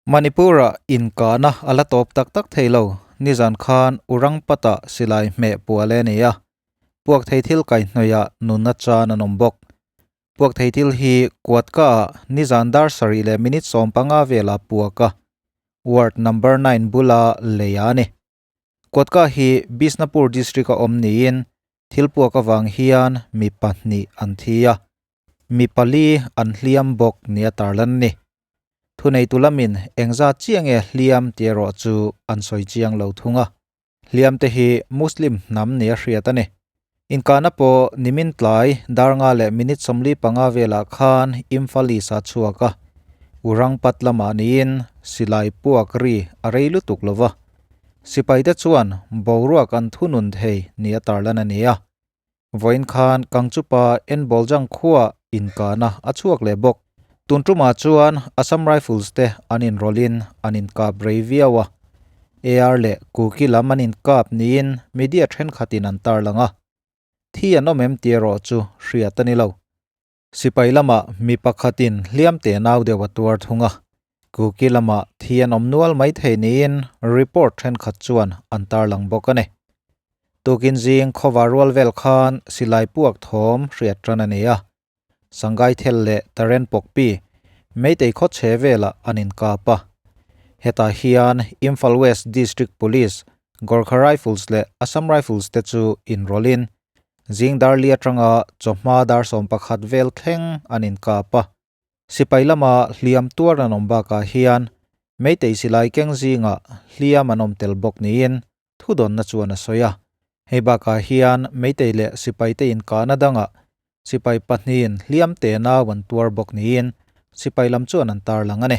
Manipur-ah inkahna a la tawp tak tak thei lo. Nizan khan Urangpat-ah silai hmeh pual e a ni a, puak thei thil kaihhnawihah nunna chan an awm bawk. Puak thei thil hi Kuatka-ah nizan dar sarih leh minute 15 velah puak a, ward number 9 bula lei a ni. Kuatka hi Bishnapur district-a awm niin thil puak avang hian mi pahnih an thi a, mi pali an hliam bawk nia tarlan a ni. Thuneitu lamin engzat chiah nge hliam tih erawh chu an sawi chiang lo thung a. Hliam te hi Muslim hnam nia hriat a ni. Inkahna pawh nimin tlai dar nga leh minute 45 velah khan Imphal East a chhuak a. Urangpat lamah niin silai puak ri a rei lutuk lo va. Sipaite chuan boruak an thunun thei nia tarlan a ni a. Vawiin khan Kangchupa Enboljang khuaa inkahna a chhuak leh bawk. Tun tumah chuan Assam Rifles te an inrawlhin an inkap rei viau a. AR leh Kuki lam an inkap niin media thenkhatin an tarlang a. Thi an awm em tih erawh chu hriat a ni lo. Sipai lamah mi pakhatin hliam te nau deuh a tuar thung a, Kuki lamah thi an awm nual mai thei niin report thenkhat chuan an tarlang bawk a ni. Tukin zing khawva rual vel khan silai puak thawm hriat tan a ni a, Sangaithel leh Taren Pokpi, Meitei khawchhe velah an inkap a. Hetah hian Imphal West District Police, Gorkha Rifles leh Assam Rifles te chu inrawlhin Zing dar li atanga chawhma dar 11 vel thleng an inkap a. Sipai lama hliam tuar an awm bakah hian Meitei silai keng zingah hliam an awm tel bawk niin thudawnna chuan a sawi a. Hei bakah hian Meitei leh sipaite inkahna dangah sipai pahnihin hliam te nau an tuar bawk niin sipai lam chuan an tarlang a ni.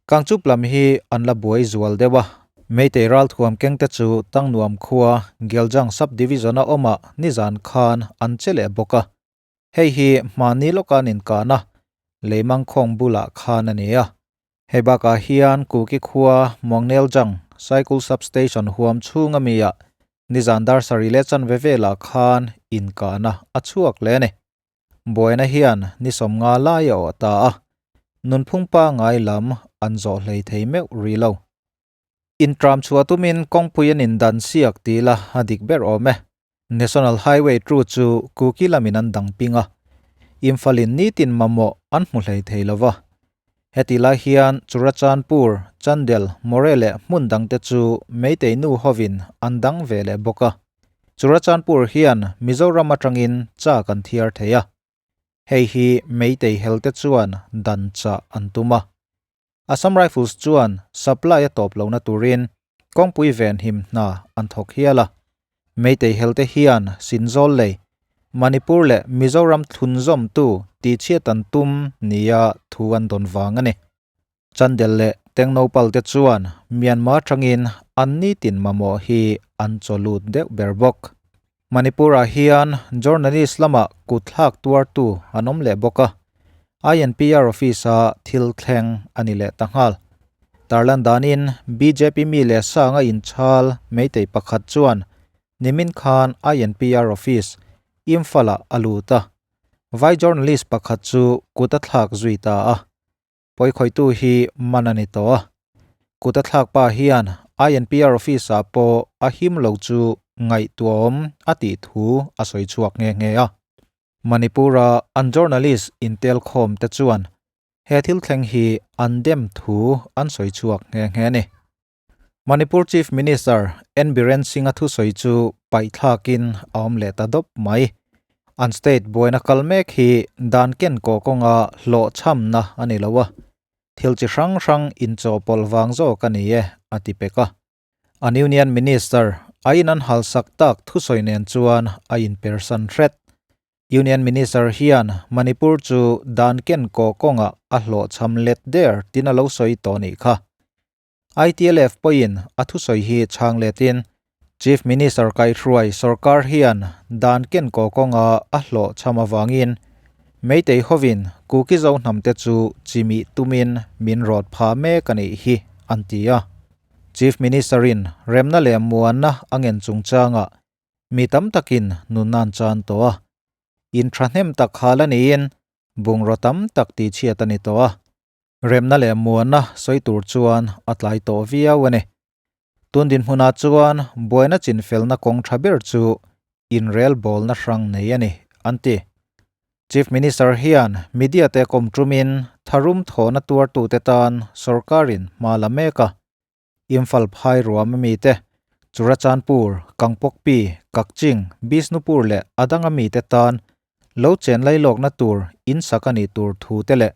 Kangchup lam hi an la buai zual deuh a. Meitei ralthuam kengte chu Tangnuam khua Geljang Sub-Division a awmah nizan khan an che leh bawk a. Hei hi hmani lawka an inkahna Leimangkhawng bulah khan a ni a. Hei bakah hian Kuki khua Muangneljang Cycle Sub-Station huam chhung ami ah nizan dar sarih leh chanve velah khan inkahna a chhuak leh a ni. Buaina hian ni 50 lai a awh ta a, nunphung pangngai lam an zawh hlei thei meuh rih lo. Intram chhuah tumin kawngpui an indan siak tih la a dik ber awm e. National Highway 2 chu Kuki lamin an dang ping a, Imphalin nitin mamawh an hmu hlei thei lo va. Heti lai hian Churachandpur, Chandel, Moreh leh hmun dangte chu Meitei nu hovin an dang ve leh bawk a. Churachandpur hian Mizoram atangin cha kan thiar thei a. Hei hi Meitei helte chuan dan chah an tum a. Assam Rifles chuan supply a tawp lohna turin kawngpui venhim hna an thawk hial a. Meitei helte hian Sinzawl lei, Manipur leh Mizoram thlunzawmtu tihchhiat an tum nia thu an dawn vang a ni. Chandel leh Tengnopal te chuan Myanmar atangin an nitin mamawh hi an chaw lut deuh ber bawk. Manipur-ah hian journalist lamah kut thlak tuartu an awm leh bawk a, INPR office-a thil thleng a ni leh ta nghal. Tarlan danin BJP mi leh sanga inchhal Meitei pakhat chuan nimin khan INPR office Imphal-ah a lut a, vai journalist pakhat chu kut a thlak zui ta a. Pawikhawitu hi man a ni tawh a. Kut a thlak pa hian INPR office ah pawh a him lo chu ngaihtuahawm a tih thu a sawi chhuak nghe nghe a. Manipur-a an journalist intel khawm te chuan he thil thleng hi an dem thu an sawi chhuak nghe nghe a ni. Manipur Chief Minister N Biren Singh-a thusawi chu paihthlakin a awm leh ta dawp mai. An state buaina kal mek hi dan ken kawh kawnga hlawhchhamna a ni lo a, thil chi hrang hrang inchawhpawlh vang zawk a ni e, a ti pek a. An Union Minister a in an halsak tak thusawi nen chuan a inpersan hret. Union Minister hian Manipur chu dan ken kawh kawngah a hlawhchham let der tin a lo sawi tawh nih kha. ITLF pawhin a thusawi hi chhang letin Chief Minister Kaihruai sorkar hian dan ken kaw kawnga a hlawh chham avangin Meitei hovin Kuki Zo hnamte chu chimih tumin min rawt pha mek a nih hi an ti a. Chief Minister-in remna leh muanna a ngen chungchangah mi tam takin nunnan chan tawh a. In thahnem tak hal a niin bungraw tam tak tihchhiat a ni tawh a. Remna leh muanna sawi tur chuan a tlai tawh viau a ni. Tun dinhmunah chuan buaina chinfelna kawng tha ber chu inrelbawlna hrang nei a ni, an ti. Chief Minister hian media te kawm tumin tharum thawhna tuartute tan sorkarin hma la mek a. Imphal phai ruam a mite, Churachandpur, Kangpokpi, Kakching, Bishnupur leh a danga mite tan lo chen lailawkna tur in sak a nih tur thu te leh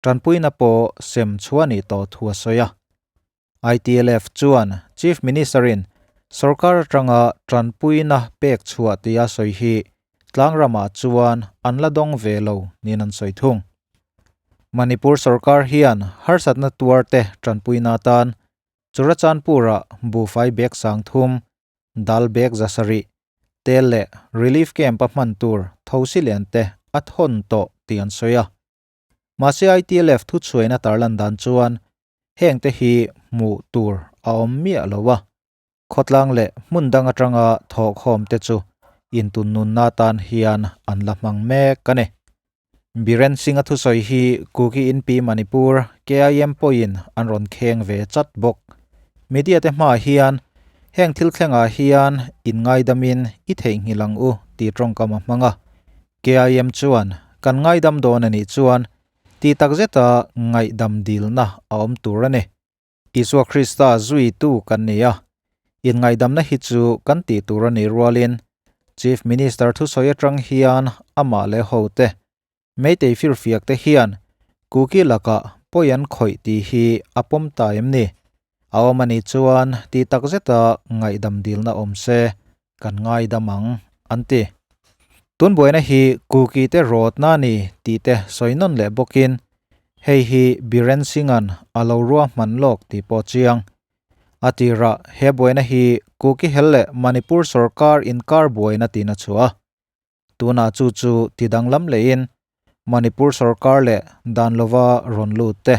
tanpuina pawh sem chhuah a nih tawh thu a sawi a. ITLF chuan Chief Minister-in sorkar atanga tanpuina pek chhuah tia sawi hi tlangram-ah chuan an la dawng ve lo niin an sawi thung. Manipur sorkar hian harsatna tuarte tanpuina atan Churachandpur-ah buhfai bag 3000, dal bag 700, tel leh relief camp-a hman tur thosi lian te a thawn tawh tih an sawi a. Mahse ITLF thuchhuaina tarlan dan chuan hengte hi hmuh tur a awm miah lo a. Khawtlang leh hmun dang atanga thawhkhawm te chu intunnunna atan hian an la hmang mek a ni. Biren Singh-a thusawi hi Kuki Inpi Manipur, KIM, pawhin an rawn kheng ve chat bawk. Media te hmaah hian heng thil thlengah hian inngaidamin i theihnghilh ang u tih tawngkam a hmang a. KIM chuan kan ngaidam dawn a nih chuan tih takzeta ngaihdam dilna a awm tur a ni. Isua Krista zuitu kan ni a, inngaihdamna hi chu kan tih tur a nih rualin Chief Minister thusawi atang hian amah leh hote, Meitei firfiak te hian Kuki lakah pawi an khawih tih hi a pawm ta em ni? A awm a nih chuan tih takzeta ngaihdam dilna awm se kan ngaidam ang, an ti. Tun buaina hi Kuki te rawtna a ni tih te sawi nawn leh bawkin hei hi Biren Singh-a'n a lo ruahman lawk tih pawh chiang. A tirah he buaina hi Kuki hel leh Manipur sorkar inkar buaina tiin a chhuah a. Tunah chu chu ti danglam lehin Manipur sorkar leh dan lova rawn lut te,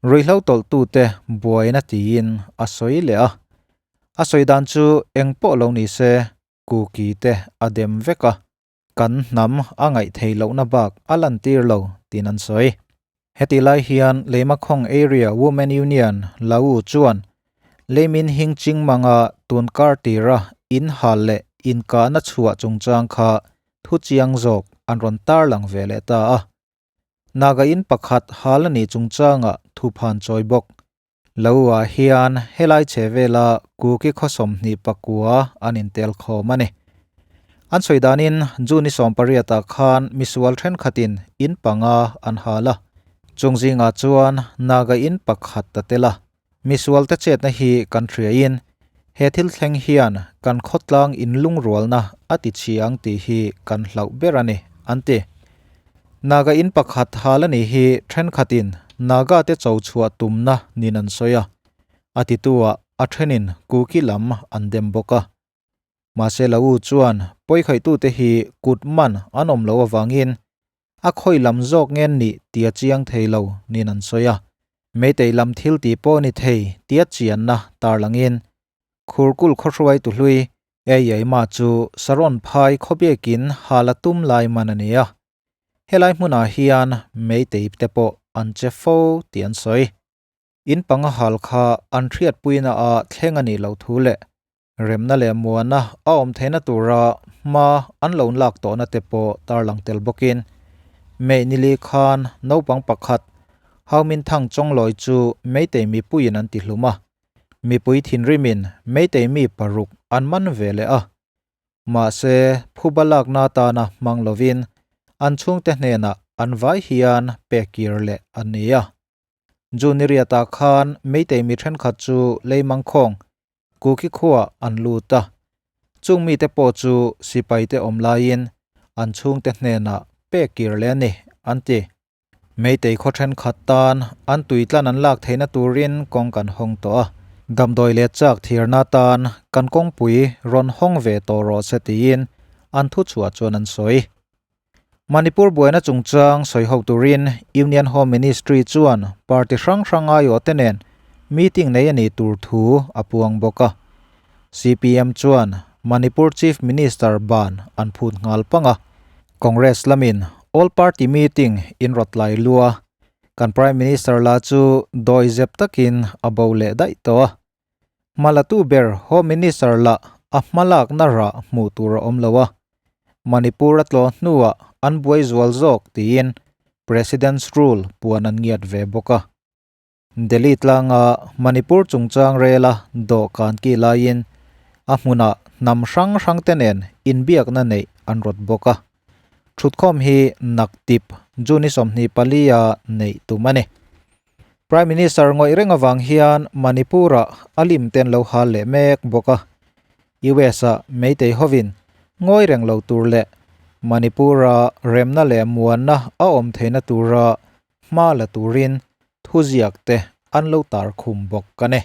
ruihhlo tawlhtute buaina tiin a sawi leh a. A sawi dan chu eng pawh lo ni se Kuki te a dem vek a, kan hnam a ngaih theih lohna bak a lantir lo tiin an sawi. Hetih lai hian Leimakhawng Area Women Union, LAU, chuan Leimin hing ching manga tun kar tira in hal leh inkahna chhuah chungchang kha thu chiang zawk an rawn tarlang ve leh ta a. Naga in pakhat hal a nih chungchangah thu phan chawi bawk. LAU-ah hian helai chhe vela Kuki khaw 29 an intel khawm a ni. An sawi danin June 18 ah khan misual thenkhatin in panga an hal a, chung zingah chuan Naga in pakhat a tel a. Misual te chetna hi kan hriain he thil thleng hian kan khawtlang inlungrualna a ti chhi ang tih hi kan hlauh ber a ni, an ti. Naga in pakhat hal a nih hi thenkhatin Naga te cho chhuah tumna niin an sawi a, a tituah a thenin Kuki lam an dem bawk a. Mahse lo u chuan pawikhaitute hi kut man an awm loh avangin a khawi lam zawk nge nih tia chiang thei lo niin an sawi a. Meitei lam thil tih pawh ni thei tia chianna tarlangin Khurkul khawhruaitu hlui Eiaima chu Saron phai khawbiakin hal a tum lai man a ni a. Helai hmunah hian meitei te pawh an che fo tih an sawi. In panga hal kha an hriatpuina ah thleng a nih loh thu leh remna leh muana a awm theihna tura hma an lo lak tawhna te pawh tarlang tel bawkin May nili khan naupang pakhat Hauminthang Chawnglawi chu Meitei mipuiin an tihlum a, mipui thinrimin Meitei mi paruk an man ve leh a. Mahse, phuba lakna atana hmang lovin an chhungte hnenah an vai hian pek kir leh an ni a. June riatah khan Meitei mi thenkhat chu Leimangkhawng, Kuki khuaah an lut a. Chung mite pawh chu sipaite awm laiin an chhungte hnenah pek kir leh a ni, an ti. Meitei khaw thenkhat tan an tuitlan an lak theihna turin kawng kan hawng tawh a. Damdawi leh chak thiarna tan kan kawngpui rawn hawng ve tawh rawh se tiin an thuchhuah chuan an sawi. Manipur buaina chungchang sawi ho turin Union Home Ministry chuan party hrang hrang aiawhte nen meeting nei a nih tur thu a puang bawk a. CPM chuan Manipur Chief Minister ban an phut nghal pang a. Congress lamin All Party Meeting in rawt lai lua. Kan Prime Minister lah chu dawihzep takin a bo leh daih tawh a. Hmalatu ber Home Minister lah a hmalakna rah hmuh tur a awm lo a. Manipur a tlawh hnuah an buai zual zawk tiin President's Rule puan an ngiat ve bawk a. Delhi tlanga Manipur chungchang rela dawhkan ki laiin a hmunah hnam hrang hrangte nen inbiakna neih an rawt bawk a. Thutkhawm hi naktip June 24 a neih tum a ni. Prime Minister ngawih reng avang hian Manipur-ah a lim ten lo hal leh mek bawk a. US-a Meitei hovin ngawi reng lo tur leh Manipur-a remna leh muanna a awm theihna tura hma la turin thuziak te an lo tar khum bawk a ni.